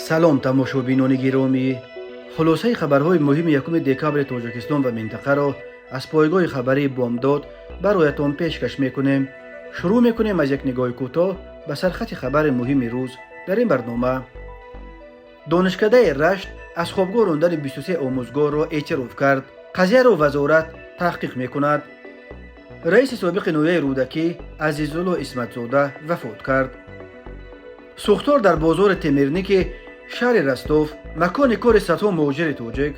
Салом, тамошобинони гиромӣ! Хулосаи хабарҳои муҳими 1 декабри Тоҷикистон ва минтақаро аз пойгоҳи хабарии «Бомдод» бароятон пешкаш мекунем. Шурӯъ мекунем аз як нигоҳи кӯтоҳ ба сархати хабари муҳими рӯз. Дар ин барнома: донишкадаи Рашт аз хобгоҳ рондани 23 омӯзгорро эътироф кард, қазияро вазорат таҳқиқ мекунад. Раиси собиқи ноҳияи Рӯдакӣ Азизулло Исматзода вафот кард. Сӯхтор дар бозори Темирники шаҳри Ростов, макони кори садҳо муҳоҷири тоҷик.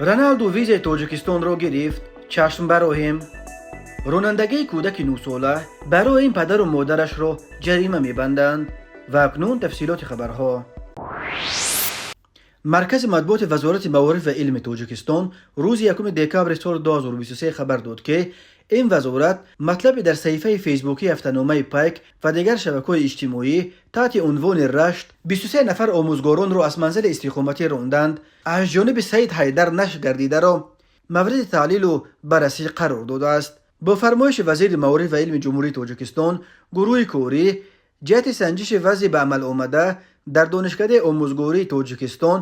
Роналду визаи Тоҷикистонро гирифт, чашм бароҳем. Ронандагии кӯдаки 9-сола барои ин падару модарашро ҷарима мебанданд. Ва акнун тафсилоти хабарҳо. Маркази матбуоти Вазорати маориф ва илми Тоҷикистон рӯзи 1 декабри соли 2023 хабар дод, ки ин вазорат матлаби дар саҳифаи фейсбукии ҳафтаномаи «Пайк» ва дигар шабакаҳои иҷтимоӣ таҳти унвони «Рашт 23 нафар омӯзгоронро аз манзили истиқоматӣ ронданд» аз ҷониби Саид Ҳайдар нашр гардидаро мавриди таҳлилу баррасӣ қарор додааст. Бо фармоиши вазири маориф ва илми Ҷумҳурии Тоҷикистон гурӯҳи корӣ ҷиҳати санҷиши вазъи ба амал омада дар Донишкадаи омӯзгории Тоҷикистон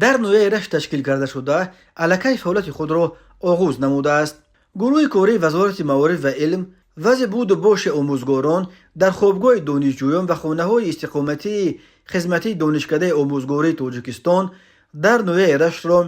дар ноҳияи Рашт ташкил карда шуда, аллакай фаъолияти худро оғоз намудааст. Гурӯҳи кории Вазорати маориф ва илм вазъи буду боши омӯзгорон дар хобгоҳи донишҷӯён ва хонаҳои истиқоматии хизматии Донишкадаи омӯзгории Тоҷикистон дар ноҳияи Раштро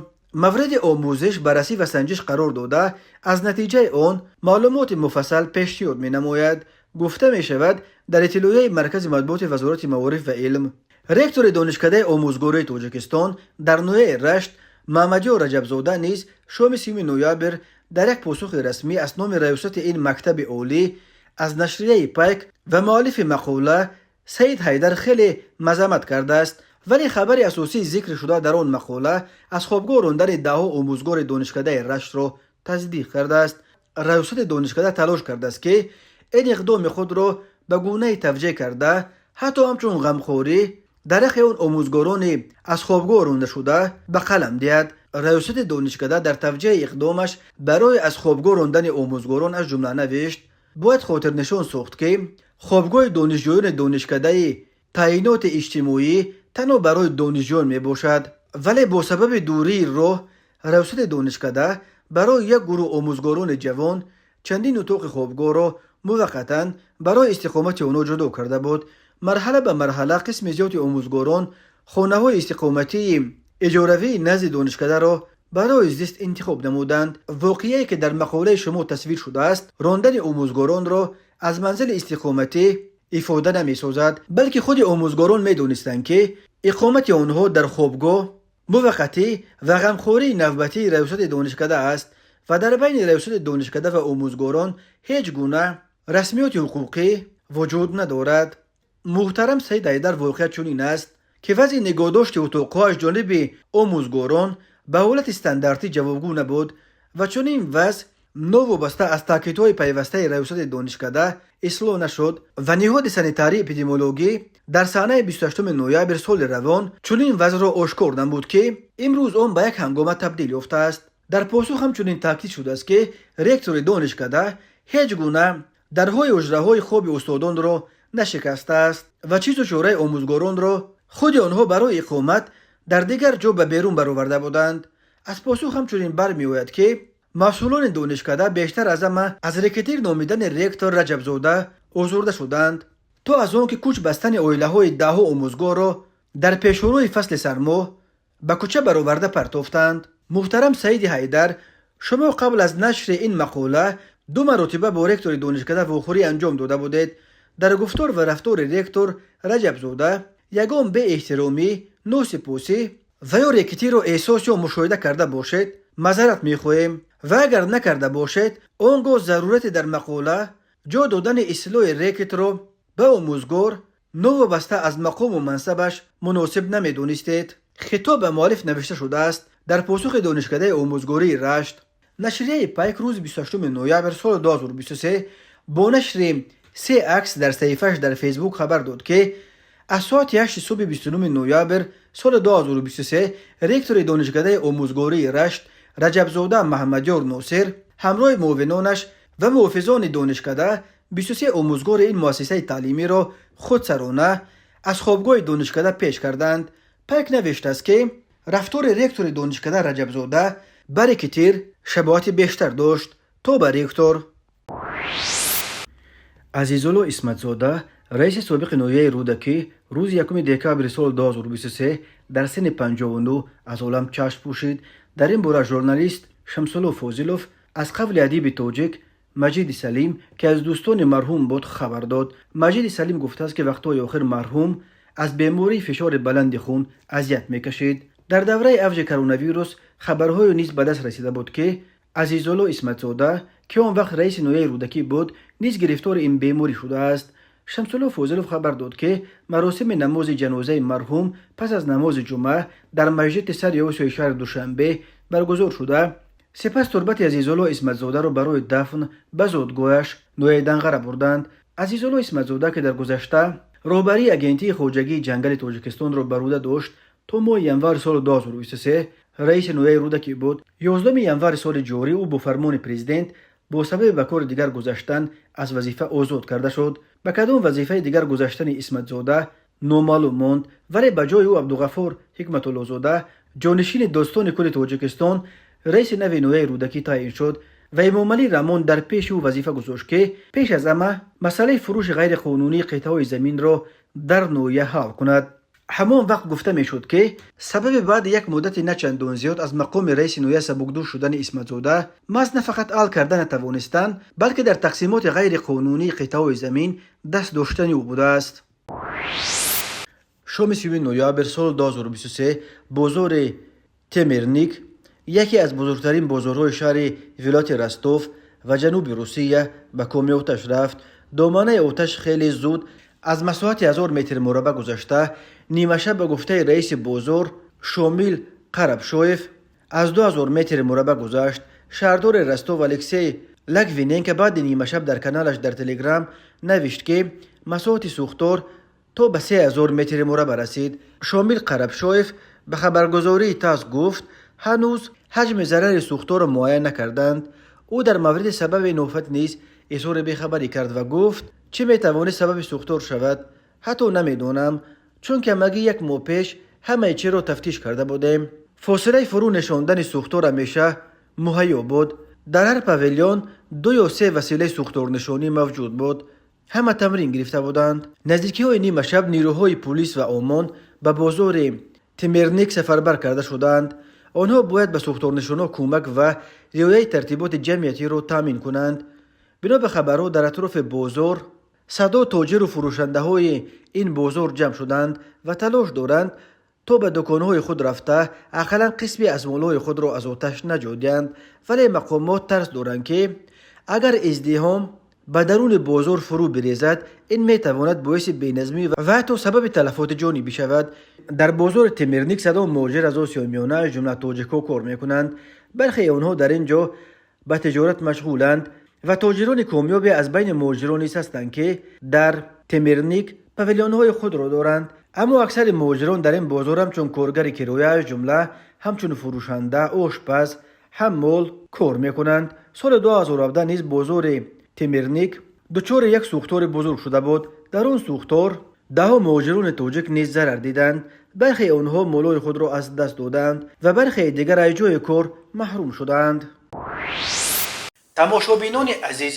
мавриди омӯзиш, баррасӣ ва санҷиш қарор дода, аз натиҷаи он маълумоти муфассал пешниҳод менамояд, гуфта мешавад дар иттилоияи маркази матбуоти Вазорати маориф ва илм. Ректори Донишкадаи омӯзгории Тоҷикистон дар ноҳияи Рашт Маҳмадёр Раҷабзода низ шоми 30 ноябр дар як посухи расмӣ аз номи раёсати ин мактаби олӣ аз нашрияи «Пайк» ва муаллифи мақола Саид Ҳайдар хеле мазаммат кардааст, вале хабари асосии зикршуда дар он мақола аз хобгоҳ рондани даҳҳо омӯзгори донишкадаи Раштро тасдиқ кардааст. Раёсати донишкада талош кардааст, ки ин иқдоми худро ба гунае тавҷеҳ карда, ҳатто ҳамчун ғамхорӣ дар яхе он омӯзгорони аз хобгоҳ рондашуда ба қалам диҳад. Раёсати донишкада дар тавҷеҳи иқдомаш барои аз хобгоҳ рондани омӯзгорон аз ҷумла навишт: «Бояд хотирнишон сохт, ки хобгоҳи донишҷӯёни донишкадаи таъиноти иҷтимоӣ танҳо барои донишҷӯён мебошад, вале бо сабаби дурии роҳ раёсати донишкада барои як гурӯҳ омӯзгорони ҷавон чандин утоқи хобгоҳро муваққатан барои истиқомати онҳо ҷудо карда буд. Марҳала ба марҳала қисми зиёди омӯзгорон хонаҳои истиқоматии иҷоравии назди донишкадаро барои зист интихоб намуданд. Воқеае, ки дар мақолаи шумо тасвир шудааст, рондани омӯзгоронро аз манзили истиқоматӣ ифода намесозад, балки худи омӯзгорон медонистанд, ки иқомати онҳо дар хобгоҳ муваққатӣ ва ғамхории навбатии раёсати донишкада аст ва дар байни раёсати донишкада ва омӯзгорон ҳеҷ гуна расмиёти ҳуқуқӣ вуҷуд надорад. Муҳтарам Саид Ҳайдар, воқеа чунин аст, ки вазъи нигоҳдошти утоқҳо аз ҷониби омӯзгорон ба ҳолати стандартӣ ҷавобгӯ набуд ва чунин вазъ новобаста аз таъкидҳои пайвастаи раёсати донишкада ислоҳ нашуд ва ниҳоди санитарии эпидемиологӣ дар санаи 28 ноябр соли равон чунин вазъро ошкор намуд, ки имрӯз он ба як ҳангома табдил ёфтааст». Дар посух ҳамчунин таъкид шудааст, ки ректори донишкада ҳеҷ гуна дарҳои ҳуҷраҳои хоби устодонро нашикастааст ва чизу чораи омӯзгоронро худи онҳо барои иқомат дар дигар ҷо ба берун бароварда буданд. Аз посух ҳамчунин бармеояд, ки масъулони донишкада бештар аз ҳама аз рекетир номидани ректор Раҷабзода озурда шуданд, то аз он ки кӯч бастани оилаҳои даҳҳо омӯзгорро дар пешорӯи фасли сармо ба кӯча бароварда партофтанд. Муҳтарам Саиди Ҳайдар, шумо қабл аз нашри ин мақола ду маротиба бо ректори донишкада вохӯрӣ анҷом дода будед. Дар гуфтор ва рафтори ректор Раҷабзода ягон беэҳтиромӣ, носипосӣ ва ё рекетиро эҳсос ё мушоҳида карда бошед, маъзарат мехоҳем ва агар накарда бошед, он гоҳ зарурати дар мақола ҷо додани ислоҳи рекетро ба омӯзгор новобаста аз мақому мансабаш муносиб намедонистед», хитоб ба муаллиф навишта шудааст дар посухи донишкадаи омӯзгории Рашт. Нашрияи «Пайк» рӯзи 28 ноябр соли 2023 бо нашри се акс дар саҳифааш дар Фейсбук хабар дод, ки аз соати 8 субҳи 29 ноябр соли 2023 ректори Донишкадаи омӯзгории Рашт Раҷабзода Маҳаммадёр Носир ҳамроҳи муовинонаш ва муҳофизони донишкада 23 омӯзгори ин муассисаи таълимиро худсарона аз хобгоҳи донишкада пеш карданд. Пайк навиштааст, ки рафтори ректори донишкада Раҷабзода ба рэкетир шабоҳати бештар дошт, то ба ректор. Азизулло Исматзода, раиси собиқи ноҳияи Рӯдакӣ, рӯзи 1 декабри соли 2023 дар синни 59 аз олам чашм пӯшид. Дар ин бора журналист Шамсулло Фозилов аз қавли адиби тоҷик Маҷиди Салим, ки аз дӯстони марҳум буд, хабар дод. Маҷиди Салим гуфтааст, ки вақтҳои охир марҳум аз бемории фишори баланди хун азият мекашид. Дар давраи авҷи коронавирус хабарҳое низ ба даст расида буд, ки Азизулло Исматзода, ки он вақт раиси ноҳияи Рӯдакӣ буд, низ гирифтори ин беморӣ шудааст. Шамсулло Фозилов хабар дод, ки маросими намози ҷанозаи марҳум пас аз намози ҷумъа дар масҷиди сари Осиёи шаҳри Душанбе баргузор шуда, сипас турбати Азизулло Исматзодаро барои дафн ба зодгоҳаш, ноҳияи Данғара, бурданд. Азизулло Исматзода, ки дар гузашта роҳбарии Агентии хоҷагии ҷангали Тоҷикистонро бар уҳда дошт, то моҳи январи соли 2023 раиси ноҳияи Рӯдакӣ буд. 11 январи соли ҷорӣ ӯ бо фармони президент бо сабаби ба кори дигар гузаштан аз вазифа озод карда шуд. Ба кадом вазифаи дигар гузаштани Исматзода номаълум монд, вале ба ҷои ӯ Абдуғаффор Ҳикматуллозода, ҷонишини достони кулли Тоҷикистон, раиси нави ноҳияи Рӯдакӣ таъин шуд ва Эмомалӣ Раҳмон дар пеши ӯ вазифа гузошт, ки пеш аз ҳама масъалаи фурӯши ғайриқонунии қитъаҳои заминро дар ноҳия ҳал кунад. Ҳамон вақт гуфта мешуд, ки сабаби баъди як муддати начандон зиёд аз мақоми раиси ноҳия сабукдӯш шудани Исматзода маҳз на фақат ҳал карда натавонистан, балки дар тақсимоти ғайриқонунии қитъаҳои замин даст доштани ӯ будааст. Шоми 30 ноябр соли 2023 бозори Темерник, яке аз бузургтарин бозорҳои шаҳри вилояти Ростов ва ҷануби Русия, ба коми оташ рафт. Доманаи оташ хеле зуд аз масоҳати 1000 метр мураббаъ гузашта, нимашаб, ба гуфтаи раиси бозор Шомил Қарабшоев, аз 2000 метри мураббаъ гузашт. Шаҳрдори Ростов Алексей Логвиненко баъди нимашаб дар каналаш дар Телеграм навишт, ки масоҳати сӯхтор то ба 3000 метри мураббаъ расид. Шомил Қарабшоев ба хабаргузории ТАСС гуфт, ҳанӯз ҳаҷми зарари сӯхторро муайян накарданд. Ӯ дар мавриди сабаби ин офат низ изҳори бехабарӣ кард ва гуфт: «Чӣ метавонист сабаби сӯхтор шавад, ҳатто намедонам, чунки ҳамагӣ як моҳ пеш ҳамаи чиро тафтиш карда будем. Фосилаи фурӯ нишондани сӯхтор ҳамеша муҳайё буд. Дар ҳар павилён ду ё се василаи сӯхторнишонӣ мавҷуд буд, ҳама тамрин гирифта буданд». Наздикиҳои нимашаб нирӯҳои пулис ва ОМОН ба бозори Темерник сафарбар карда шуданд. Онҳо бояд ба сӯхторнишонҳо кӯмак ва риояи тартиботи ҷамъиятиро таъмин кунанд. Бино ба хабарҳо, дар атрофи бозор садо тоҷиру фурӯшандаҳои ин бозор ҷамъ шуданд ва талош доранд, то ба дуконҳои худ рафта, ақаллан қисме аз молҳои худро аз оташ наҷот диҳанд, вале мақомот тарс доранд, ки агар издиҳом ба даруни бозор фурӯ бирезад, ин метавонад боиси беназмӣ ва ҳатто сабаби талафоти ҷонӣ бишавад. Дар бозори Темерник садо муҳоҷир аз Осиёи Миёна, аз ҷумла тоҷикҳо, кор мекунанд. Бархеи онҳо дар ин ҷо ба тиҷорат машғуланд ва тоҷирони комёбе аз байни муҳоҷирон низ ҳастанд, ки дар Темерник павилёнҳои худро доранд. Аммо аксари муҳоҷирон дар ин бозор ҳамчун коргари кироя, аз ҷумла ҳамчун фурӯшанда, ошпаз, ҳаммол кор мекунанд. Соли 2017 низ бозори Темерник дучори як сӯхтори бузург шуда буд. Дар он сӯхтор даҳо муҳоҷирони тоҷик низ зарар диданд. Бархеи онҳо молҳои худро аз даст доданд ва бархеи дигар аз ҷои кор маҳрум шуданд. Тамошобинони азиз,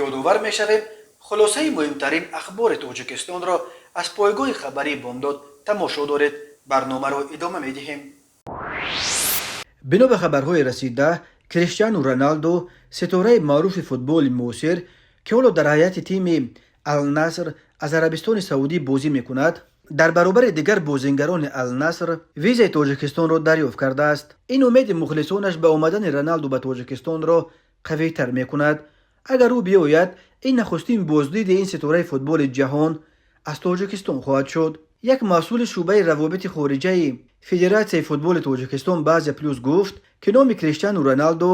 ёдовар мешавем, хулосаи муҳимтарин ахбори Тоҷикистонро аз пойгоҳи хабарии Бомдод тамошо доред. Барномаро идома медиҳем. Бино ба хабарҳои расида, Криштиану Роналду, ситораи маъруфи футболи муосир, ки ҳоло дар ҳайати тими Алнаср аз Арабистони Саудӣ бозӣ мекунад, дар баробари дигар бозингарони Алнаср визаи Тоҷикистонро дарёфт кардааст. Ин умеди мухлисонаш ба омадани Роналду ба Тоҷикистонро қавитар мекунад. Агар ӯ биёяд, ин нахустин боздиди ин ситораи футболи ҷаҳон аз Тоҷикистон хоҳад шуд. Як масъули шӯъбаи равобити хориҷаи Федератсияи футболи Тоҷикистон ба Азия Плюс гуфт, ки номи Криштиану Роналду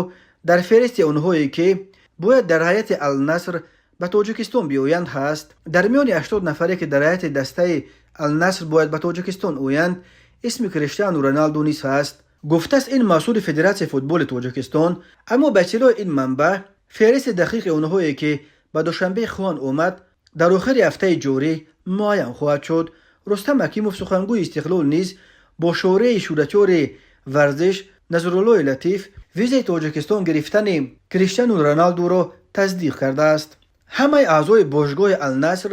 дар феҳристи онҳое, ки бояд дар ҳайати Алнаср ба Тоҷикистон биёянд, ҳаст. Дар миёни 80 нафаре, ки дар ҳайати дастаи Алнаср бояд ба Тоҷикистон оянд, исми Криштиану Роналду низ ҳаст, гуфтааст ин масъули Федератсияи футболи Тоҷикистон. Аммо ба иттилои ин манбаъ, феҳристи дақиқи онҳое, ки ба Душанбе хоҳанд омад, дар охири ҳафтаи ҷорӣ муайян хоҳад шуд. Рустам Ҳакимов, сухангӯи Истиқлол, низ Бо шореҳи шӯҳратёри варзиш Назруллои Латиф визаи Тоҷикистон гирифтани Криштиану Роналдуро тасдиқ кардааст. Ҳамаи аъзои бошгоҳи Алнаср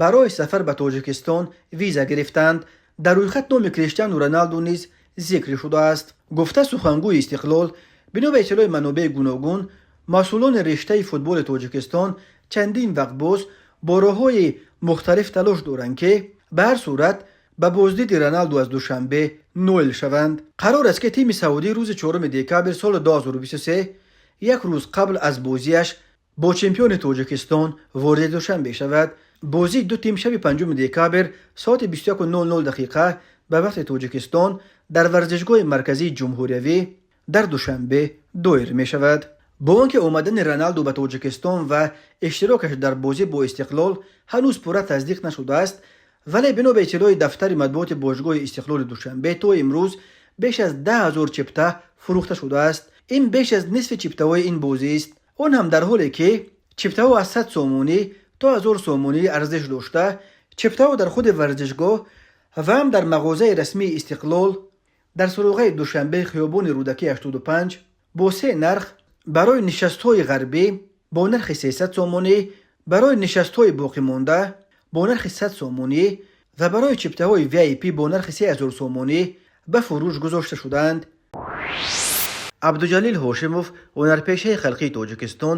барои сафар ба Тоҷикистон виза гирифтанд. Дар рӯйхат номи Криштиану Роналду низ зикр шудааст, гуфта сухангӯи Истиқлол. Бино ба иттилои манобеи гуногун, масъулони риштаи футболи Тоҷикистон чандин вақт боз бо роҳҳои мухталиф талош доранд, ки ба ҳар сурат ба боздиди Роналду аз Душанбе ноил шаванд. Қарор аст, ки тими саудӣ рӯзи 4 декабр соли 2023, як рӯз қабл аз бозиаш бо чемпиони Тоҷикистон, вориди Душанбе шавад. Бозии ду тим шаби 5 декабр соати 21:00 дақиқа ба вақти Тоҷикистон дар варзишгоҳи марказии ҷумҳуриявӣ дар Душанбе доир мешавад. Бо он ки омадани Роналду ба Тоҷикистон ва иштирокаш дар бозӣ бо Истиқлол ҳанӯз пурра тасдиқ нашудааст, вале бино ба иттилои дафтари матбуоти бошгоҳи Истиқлоли Душанбе, то имрӯз беш аз 10 000 чипта фурӯхта шудааст. Ин беш аз нисфи чиптаҳои ин бозист, он ҳам дар ҳоле ки чиптаҳо аз 100 сомонӣ то 1000 сомонӣ арзиш дошта, чиптаҳо дар худи варзишгоҳ ва ҳам дар мағозаи расмии Истиқлол дар суроғаи Душанбе, хиёбони Рӯдакӣ, 85, бо се нарх: барои нишастҳои ғарбӣ бо нархи 300 сомонӣ, барои нишастҳои боқимонда бо нархи 100 сомонӣ ва барои чиптаҳои VIP бо нархи 3000 сомонӣ ба фурӯш гузошта шудаанд. Абдуҷалил Ҳошимов, ҳунарпешаи халқии Тоҷикистон,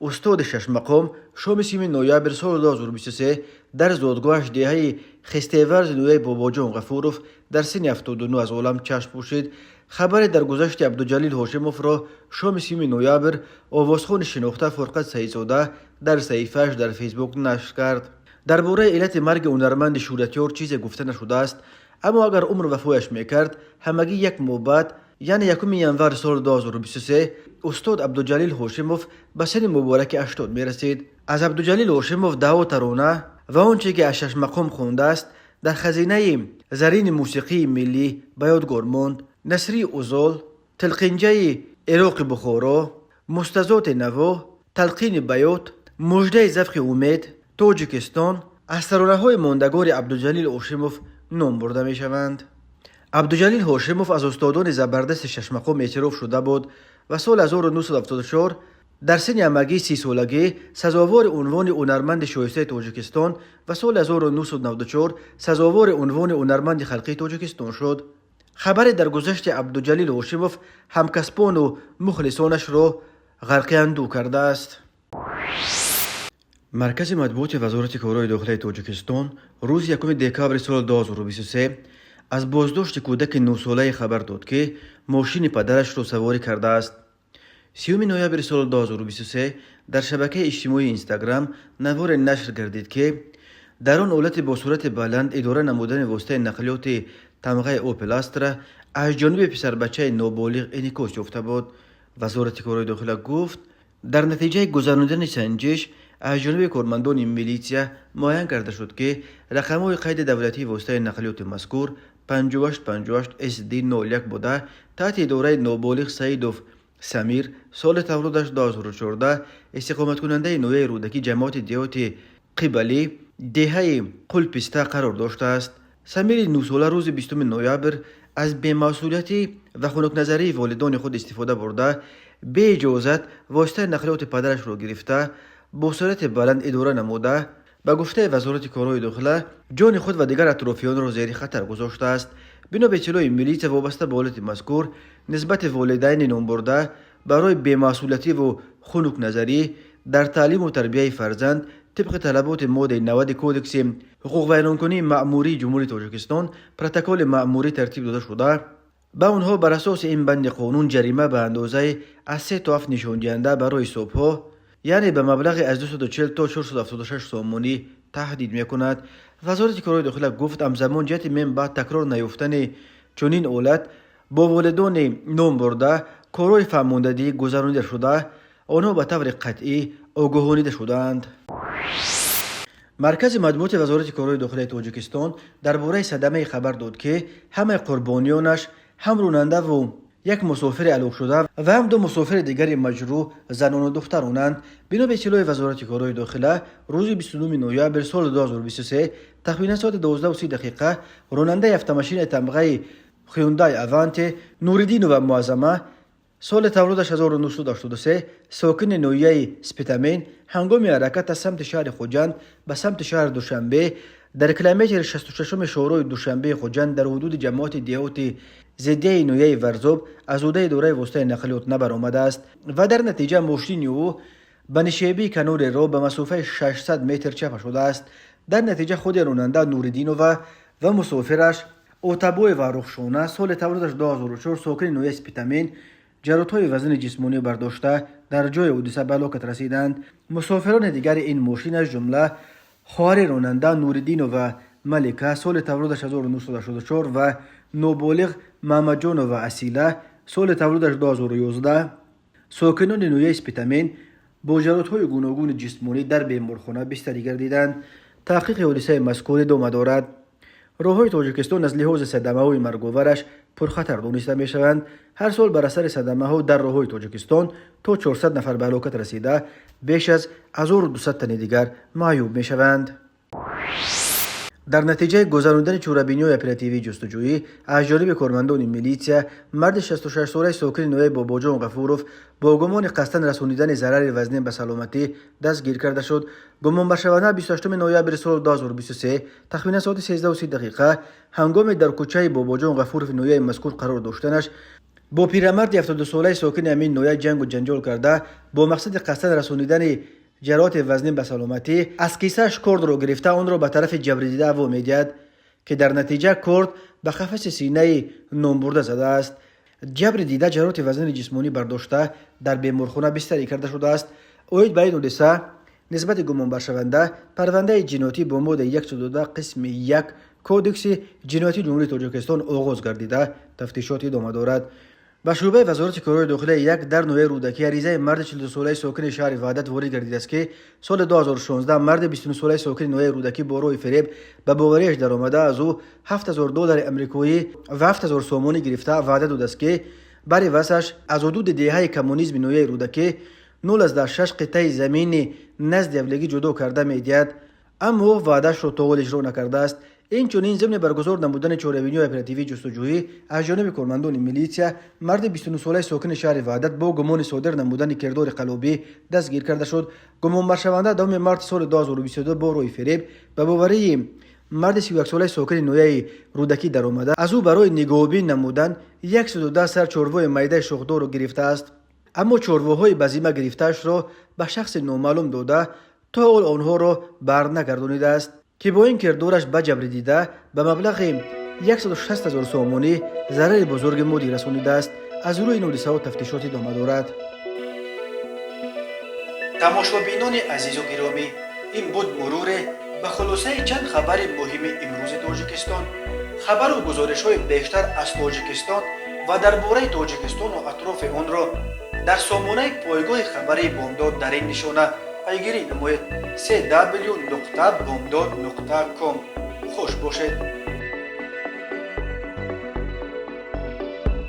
устоди шашмақом, шоми 30 ноябр соли 2023 дар зодгоҳаш, деҳаи Хистеварзи ноҳияи Бобоҷон Ғафуров, дар синни 79 аз олам чашм пӯшид. Хабари даргузашти Абдуҷалил Ҳошимовро шоми 30 ноябр овозхони шинохта Фурқат Саидзода дар саҳифааш дар Фейсбук нашр кард. Дар бораи иллати марги ҳунарманди шӯҳратёр чизе гуфта нашудааст, аммо агар умр вафояш мекард, ҳамагӣ як моҳ баъд, яъне 1 январи соли 2023, устод Абдуҷалил Ҳошимов ба синни мубораки 80 мерасид. Аз Абдуҷалил Ҳошимов даҳо тарона ва он че ки аз шашмақом хондааст, дар хазинаи зарини мусиқии миллӣ ба ёдгор монд. Насрии узол, Тилқинҷаи Ироқи Бухоро, Мустазоти наво, Талқини баёт, Муждаи завқи умед, Тоҷикистон аз таронаҳои мондагори Абдуҷалил Ҳошимов ном бурда мешаванд. Абдуҷалил Ҳошимов аз устодони забардасти шашмақом эътироф шуда буд ва соли 1974 дар синни ҳамагии 30-солагӣ сазовори унвони ҳунарманди шоистаи Тоҷикистон ва соли 1994 сазовори унвони ҳунарманди халқии Тоҷикистон шуд. Хабари даргузашти Абдуҷалил Ҳошимов ҳамкасбону мухлисонашро ғарқи андӯҳ кардааст. Маркази матбуоти Вазорати корҳои дохилаи Тоҷикистон рӯзи 1 декабри соли 2023 аз боздошти кӯдаки 9-солае хабар дод, ки мошини падарашро саворӣ кардааст. 30 ноябри соли 2023 дар шабакаи иҷтимоии Инстаграм наворе нашр гардид, ки дар он ҳолати бо суръати баланд идора намудани воситаи нақлиёти тамғаи Опел Астра аз ҷониби писарбачаи ноболиғ инъикос ёфта буд. Вазорати корҳои дохила гуфт, дар натиҷаи гузаронидани санҷиш аз ҷониби кормандони милитсия муайян карда шуд, ки рақамҳои қайди давлатии воситаи нақлиёти мазкур 5858 SD 01 буда, таҳти идораи ноболиғ Саидов Самир, соли таваллудаш 2014, истиқоматкунандаи ноҳияи Рӯдакӣ, ҷамоати деҳоти Қибалӣ, деҳаи Қулписта қарор доштааст. Самири 9-сола рӯзи 20 ноябр аз бемасъулиятӣ ва хунукназарии волидони худ истифода бурда, беиҷозат воситаи нақлиёти падарашро гирифта, бо суръати баланд идора намуда, ба гуфтаи Вазорати корҳои дохила, ҷони худ ва дигар атрофиёнро зери хатар гузоштааст. Бино ба иттилои милитсия, вобаста ба ҳолати мазкур нисбати волидайни номбурда барои бемасъулиятиву хунукназарӣ дар таълиму тарбияи фарзанд тибқи талаботи моддаи 90 Кодекси ҳуқуқвайронкунии маъмурии Ҷумҳурии Тоҷикистон протоколи маъмурӣ тартиб дода шуда, ба онҳо бар асоси ин банди қонун ҷарима ба андозаи аз се то ҳафт нишондиҳанда барои ҳисобҳо, яъне ба маблағи аз 240 то 476 сомонӣ таҳдид мекунад. Вазорати корҳои дохила гуфт, ҳамзамон ҷиҳати баъд такрор наёфтани чунин ҳолат бо волидони номбурда корҳои фаҳмондадӣ гузаронида шуда, онҳо ба таври қатъӣ огоҳонида шудаанд. Маркази матбуоти Вазорати корҳои дохилаи Тоҷикистон дар бораи садамае хабар дод, ки ҳамаи қурбониёнаш, ҳам ронандаву як мусофири алоқшуда ва ҳам ду мусофири дигари маҷрӯҳ, занону духтаронанд. Бино ба иттилои Вазорати корҳои дохила, рӯзи 29 ноябр соли 2023 тахминан соати 12:30 дақиқа ронандаи автомошинаи тамғаи Hyundai Avante Нуриддинова Муаззама, соли таваллудаш 1983, сокини ноҳияи Спитамен, ҳангоми ҳаракат аз самти шаҳри Хуҷанд ба самти шаҳри Душанбе дар километри 66-уми шоҳроҳи Душанбеи Хуҷанд дар ҳудуди ҷамоати деҳоти Зиддияи ноҳияи Варзоб аз ҳудуди идораи воситаи нақлиёт набаромадааст ва дар натиҷа мошини ӯ ба нишебии канори роҳ ба масофаи 600 метр чапа шудааст. Дар натиҷа худи ронанда Нуриддинова ва мусофираш Отабоева Рухшона, соли таваллудаш 2004, сокини ноҳияи Спитамен, ҷароҳатҳои вазнини ҷисмонӣ бардошта, дар ҷои ҳодиса ба ҳалокат расиданд. Мусофирони дигари ин мошин, аз ҷумла хоҳари ронанда Нуриддинова Малика, соли таваллудаш 1984, ва ноболиғ Маҳмадҷонова Асила, соли таваллудаш 2011, сокинони ноҳияи Спитамен, бо ҷароҳатҳои гуногуни ҷисмонӣ дар беморхона бистарӣ гардиданд. Таҳқиқи ҳодисаи мазкур идома дорад. Роҳҳои Тоҷикистон аз лиҳози садамаҳои марговараш пурхатар дониста мешаванд. Ҳар сол бар асари садамаҳо дар роҳҳои Тоҷикистон то 400 нафар ба ҳалокат расида, беш аз 1200 тани дигар маъюб мешаванд. Дар натиҷаи гузарондани чорабиниҳои оперативии ҷустуҷӯӣ аз ҷониби кормандони милитсия марди 66-солаи сокини ноҳияи Бобоҷон Ғафуров бо гумони қасдан расонидани зарари вазнин ба саломатӣ дастгир карда шуд. Гумонбаршаванда 28 ноябри соли 2023 тахминан соати 13:30 ҳангоме дар кӯчаи Бобоҷон Ғафурови ноҳияи мазкур қарор доштанаш бо пирамарди 72-солаи сокини ҳамин ноҳия ҷангу ҷанҷол карда, бо мақсади қасдан расонидани ҷароҳати вазнин ба саломатӣ аз кисааш кордро гирифта, онро ба тарафи ҷабрдида ҳаво медиҳад, ки дар натиҷа корд ба қафаси синаи номбурда задааст. Ҷабри дида ҷароҳати вазнини ҷисмонӣ бардошта, дар беморхона бистарӣ карда шудааст. Оид ба ин ҳодиса нисбати гумонбаршаванда парвандаи ҷиноятӣ бо моддаи 102 қисми 1 Кодекси ҷиноятии Ҷумҳурии Тоҷикистон оғоз гардида, тафтишот идома дорад. Ба шӯъбаи Вазорати корҳои дохилия 1 дар ноҳияи Рӯдакӣ аризаи марди 42-солаи сокини шаҳри Ваҳдат ворид гардидааст, ки соли 2016 марди 29-солаи сокини ноҳияи Рӯдакӣ бо роҳи фиреб ба бовариаш даромада, аз ӯ 7000 доллари амрикоӣ ва 7000 сомонӣ гирифта, ваъда додааст, ки бари васаш аз ҳудуди деҳаи Коммунизми ноҳияи Рӯдакӣ 0,6 қитъаи замини назди авлигӣ ҷудо карда медиҳад, аммо ваъдаашро то ҳол иҷро накардааст. Инчунин, зимни баргузор намудани чорабиниҳои оперативии ҷустуҷӯӣ аз ҷониби кормандони милитсия марди 29-солаи сокини шаҳри Ваҳдат бо гумони содир намудани кирдори қаллобӣ дастгир карда шуд. Гумонбаршаванда 10 марти соли 2022 бо роҳи фиреб ба боварии марди 31-солаи сокини ноҳияи Рӯдакӣ даромада, аз ӯ барои нигоҳубин намудан 110 сар чорвои майдаи шохдорро гирифтааст, аммо чорвоҳои ба зимма гирифтаашро ба шахси номаълум дода, то ҳол онҳоро барнагардонидааст, ки бо ин кирдораш ба ҷабрдида ба маблағи 160 ҳазор сомонӣ зарари бузурги моддӣ расонидааст. Аз рӯи ин ҳодисаҳо тафтишот идома дорад. Тамошобинони азизу гиромӣ, ин буд муруре ба хулосаи чанд хабари муҳими имрӯзи Тоҷикистон. Хабару гузоришҳои бештар аз Тоҷикистон ва дар бораи Тоҷикистону атрофи онро дар сомонаи пойгоҳи хабарии Бомдод дар ин нишона пайгирӣ намоед: cw.bomdod.com. Хуш бошед.